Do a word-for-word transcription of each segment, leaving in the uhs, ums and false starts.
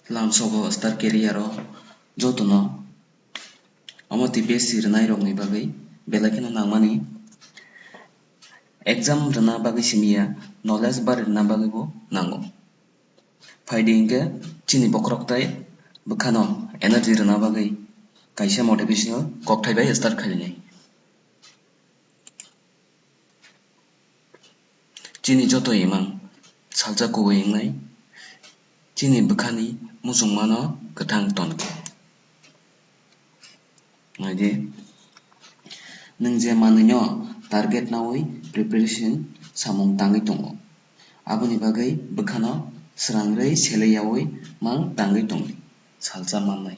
Lamsogo star career o jotono omo T P S C rwnai rokni bagwi belai kheno nangmani. Exam rwna bagwi simi ya, knowledge bari rwna bagwi bo nango. Phaidi hinkhe chini bokhorok tai bwkhano energy rwna bagwi kaisa motivational kokthai bai start khainai. Chini joto imang salsa kubui wngnai, chini bwkhani muchungmano kwthang tonkhe. Naidi, nwng je manwino target naui preparation samung tangwi tongo, aboni bagwi bwkhano srangrwi selei yaui mang tangwi tongdi, salsa mannai.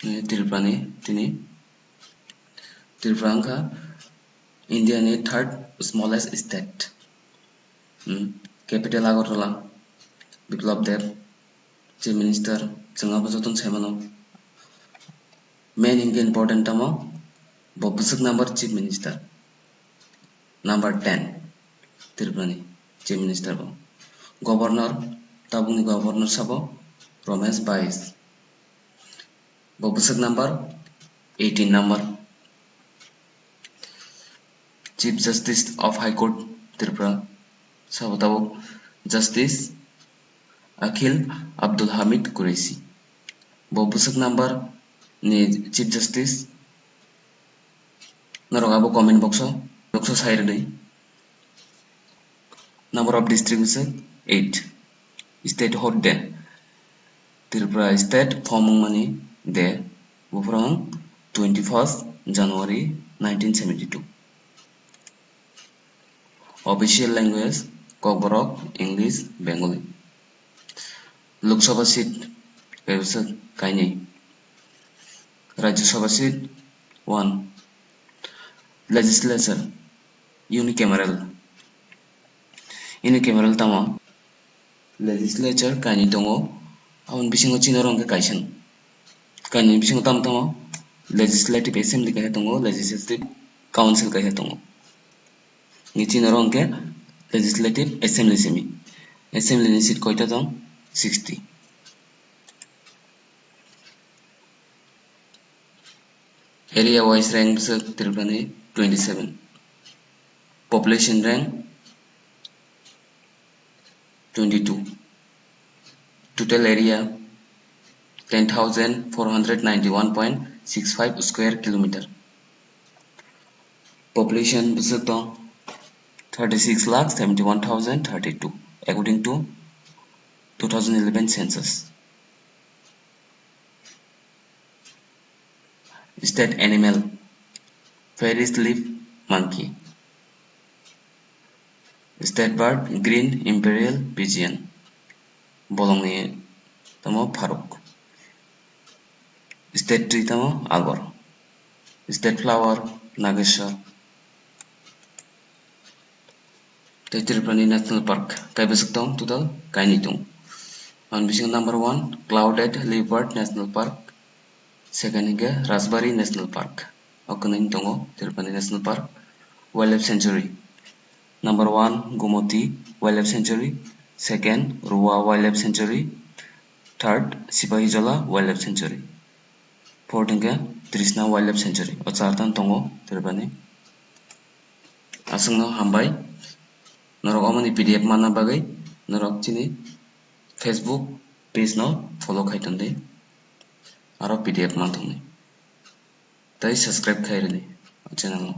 Eh, Tripura ni tini Tripura wngkha India ni third smallest state. Hmm. Capital Agartala, Biplab Deb, Chief Minister, chwng abo jotono sai mano. Main hinkhe important tamo, bo bwswk number Chief Minister. Number ten, Tripura ni Chief Minister bo. Governor, tabukni Governor sabo Ramesh Bais. Bo bwswk number eighteen number. Chief Justice of High Court Tripura sabo tabuk Justice Akhil Abdul Hamid Qureshi. Bo bwswk number ni Chief Justice. Norok abo comment box o, box o sai rwdi. Number of district bwswk eight. State hot de. Tripura state form wngmani de. Buphuru wng twenty-first January nineteen seventy-two. Official language Kokborok, English, Bengali. Lok Sabha seat kaibwswk kainwi. Rajya Sabha seat one. Legislature unicameral. Unicameral tamo? Legislature kainwi tongo, aboni bisingo chini oro hwnkhe kaisa. Kainwi bisingo tamo tamo? Legislative Assembly kaisa tongo, Legislative Council kaisa tongo. Ni chini oro hwnkhe Legislative Assembly simi. Assembly ni seat koita tong? Sixty. Area wise rank bwswk Tripura ni twenty-seven. Population rank twenty-two. Total area ten thousand four hundred ninety-one point six five square kilometer. Population bwswk tong thirty-six lakh seventy-one thousand thirty-two according to two thousand eleven census. State animal, Faris leaf monkey. State bird, green imperial pigeon. Bolongni tamo pharuk. State tree tamo agor. State flower, nageshwar. Tei Tripura ni National Park kaibwswk tong, total kainwi tong. Ang bising number one, Clouded Leopard National Park. Second hinkhe Rajbari National Park. O kwnwi tongo Tripura ni National Park. Wildlife Sanctuary. Number one, Gomoti Wildlife Sanctuary. Second, Rua Wildlife Sanctuary. Third, Sipahijola Wildlife Sanctuary. Fourth hinkhe Trishna Wildlife Sanctuary. O charta tongo Tripura ni. Aswkno hambai. Norok omoni P D F manna bagwi norok chini Facebook page no follow khai tongdi. Aro P D F man tongdi. Tei subscribe khai rwdi o channel no.